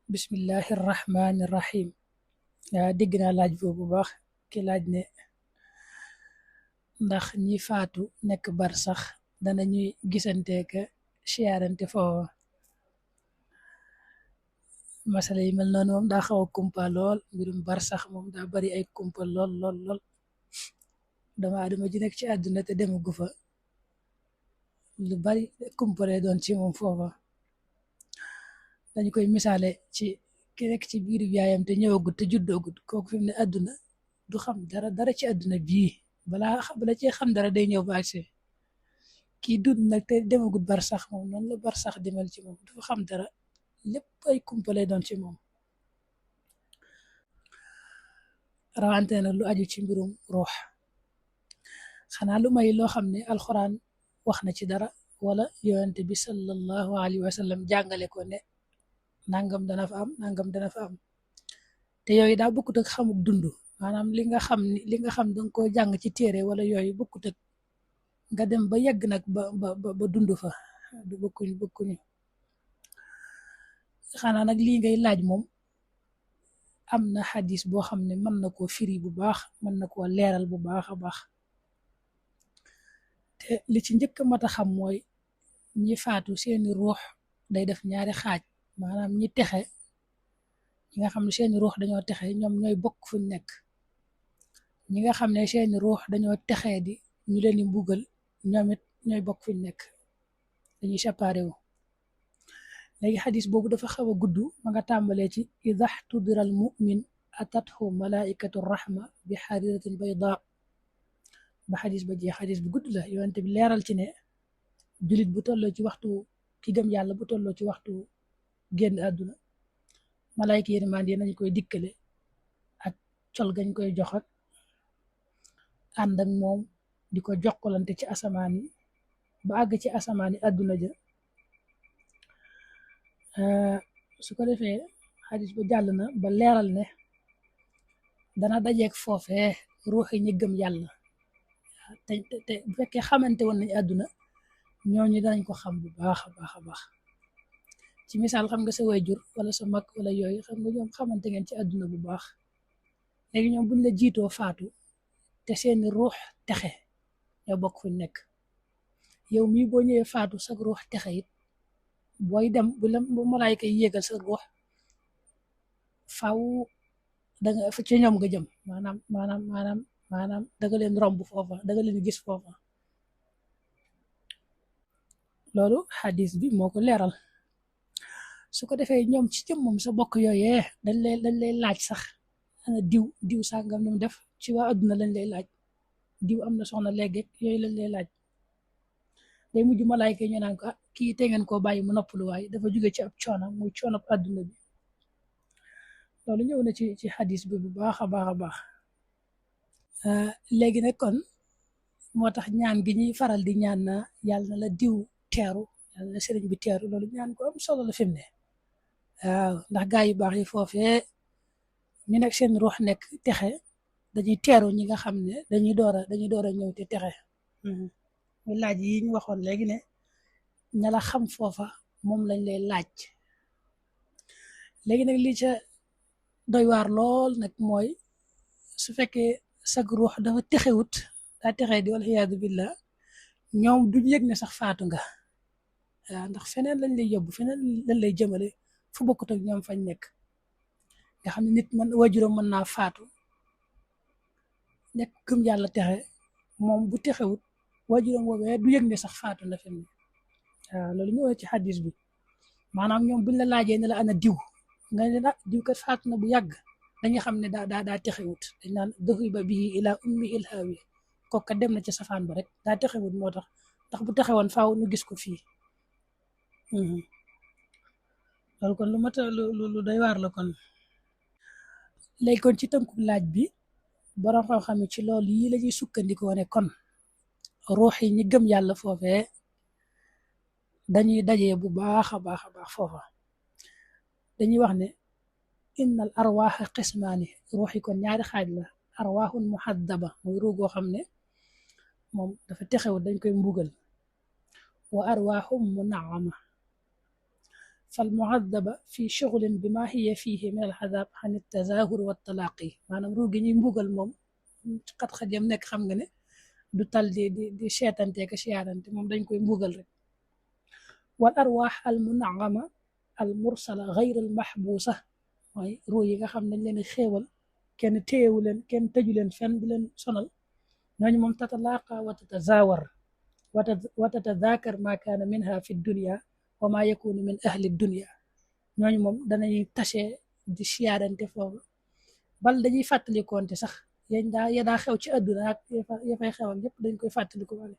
bismillahi rahmaani rahim. Dégg naa laaj boobu bu baax ki laaj ne ndax ñi faatu nekk bar sax dana ñuy gisante ka siyaarante foofa. Masala yi mel noonu moom daa xaw a kumpa lool, mbirum bar sax moom daa bari ay kumpa lool lool lool. Dama adama ji nekk ci àdduna te demagu fa lu bari kumpa lay doon ci moom foofa. Dañ koy misaale ci ki nekk ci biiru yaayam te ñëwagut te juddoogut, kooku fi mu ne àdduna du xam dara dara ci àdduna bii, bala cee xam dara day ñëw ba agsi. Kii dund nag te demagut bar sax moom noonu la bar sax di mel ci moom, du fa xam dara, lépp ay kumpa lay doon ci moom. Rawante na lu aju ci mbirum ruux, xanaa lu may loo xam ne alxuraan wax na ci dara wala yonent bi sallallahu alayhi wa sallam jàngale ko ne nangam dana fa am, nangam dana fa am. te yooyu daa bokkut ak xamuk dund, maanaam li nga xam danga koo jàng ci téere wala yooyu bokkut ak nga dem ba yegg nag ba dund fa, du bokkuñu. Xanaa nag lii ngay laaj moom am na xadis boo xam ne mën na koo firi bu baax, mën na koo leeral bu baax a baax. te li ci njëkk a mat a xam mooy ñi faatu seeni ruux day def ñaari xaaj, maanaam ñi texe, ñi nga xam ne seeni ruux dañoo texe ñoom ñooy bokk fuñ nekk. ñi nga xam ne seeni ruux dañoo texee di ñu leen di mbugal, ñoom it ñooy bokk fuñ nekk, dañuy séparé wu. léegi xadis boobu dafa xaw a gudd, ma nga tàmbalee ci ida xtudira al mumin atathu malaikatu rahma bi xariratin bayda ba xadis ba jeex. Xadis bu gudd la, yonent bi leeral ci ne julit bu tolloo ci waxtu, ki gëm yàlla bu tolloo ci waxtu génn àdduna, malayka yërmande nañ koy dikkale ak col gañ koy jox ak ànd ak moom di ko jokkalante ci asamaan yi ba àgg ci asamaan yi àdduna ja. su ko defee xadis ba jàll na ba leeral ne dana dajeeg foofee ruuxi ñi gëm yàlla, te bu fekkee xamante woon nañ àdduna, ñooñu danañ ko xam bu baax a baax a baax. ci misaal, xam nga sa waajur wala sa mag wala yooyu, xam nga ñoom xamante ngeen ci àdduna bu baax. léegi ñoom buñ la jiitoo faatu te seeni ruux texe, ñoo bokk fuñ nekk. yow mii boo ñëwee faatu sa ruux texe it, booy dem bu malaayka yi yéegal sa ruux, faw danga fa ci ñoom nga jëm, maanaam danga leen romb foofa, danga leen gis foofa. loolu xadis bi moo ko leeral. su ko defee ñoom ci jëmmam sa bokk yooyee dañ lay laaj sax ana diw sàngam ni mu def, ci waa adduna lañ lay laaj, diw am na soxna léegi yooyu lañ lay laaj. day mujj malaayka yi ñu naan ko kii te ngeen koo bàyyi mu noppalu, waaye dafa jóge ci ab coono, muy coono adduna bi. loolu ñëw na ci xadis bi bu baax a baax a baax. léegi nag kon moo tax ñaan gi ñuy faral di ñaan na yàlla na la diw teeru, yàlla na sëriñ bi teeru, loolu ñaan ko am solo la fi mu ne. waaw, ndax gaa yu baax yi foofee ñu nekk seen ruux nekk texe, dañuy teeru ñi nga xam ne dañuy door a ñëw te texe. mu laaj yi ñu waxoon léegi ne ña la xam foofa moom lañ lay laaj. léegi nag li ca doy waar lool nag mooy su fekkee sag ruux dafa texewut, daa texee di wal xiyaadu billah, ñoom duñ yëg ne sax faatu nga. waaw, ndax feneen lañ lay yóbbu, feneen lañ lay jëmale fu bokkut ak ñoom fañ nekk. nga xam ne nit waajuram mën naa faatu nekk gëm yàlla texe, moom bu texewut waajuram woowee du yëg ne sax faatu na fi mu ne. waaw, loolu ñëw ci xadis bi, maanaam ñoom buñ la laajee ne la ana diw, nga ne la diw kat faatu na bu yàgg, dañuy xam ne daa texewut. dañ naan dahiba bihi ila ummihi ilhaawi, kooka dem na ci safaan ba rek, daa texewut moo tax, ndax bu texewoon faaw nu gis ko fii. loolu kon lu mat lu doy waar la kon. léegi kon ci tënku laaj bi, borom xam-xam yi ci loolu yii la ñuy sukkandikoo ne kon ruux yi ñi gëm yàlla foofee dañuy dajee bu baax a baax a baax foofa. dañuy wax ne innal arwaaxa qismaani, ruux yi kon ñaari xaaj la. arwaaxun muhaddaba, muy ruux goo xam ne moom dafa texewut dañ koy mbugal, wa arwaaxum munaama, فالمعذبة في شغل بما هي فيه من العذاب عن التظاهر والتلاقي maanaam ruu gi ñuy mbugal moom xat-xat yam nekk xam nga ne du tal di seetante ka siyaarante moom dañ koy mbugal rek wal arwaax al munagama al mursala gayr al maxbuusa mooy ruu yi nga xam dañ leen xéewal kenn téyewu leen kenn tëju leen fenn du leen sonal ñooñu moom tatalaaqa wa tatazawar wa tatadakar ma kaana minha fi dunia wa ma yakunu min ahli dunia ñooñu moom danañuy tase di siyaarante foofu bal dañuy fàttalikoonte sax yañ daa ya daa xew ci àdduna ak ya fay xew ak yëpp dañ koy fàttaliko wale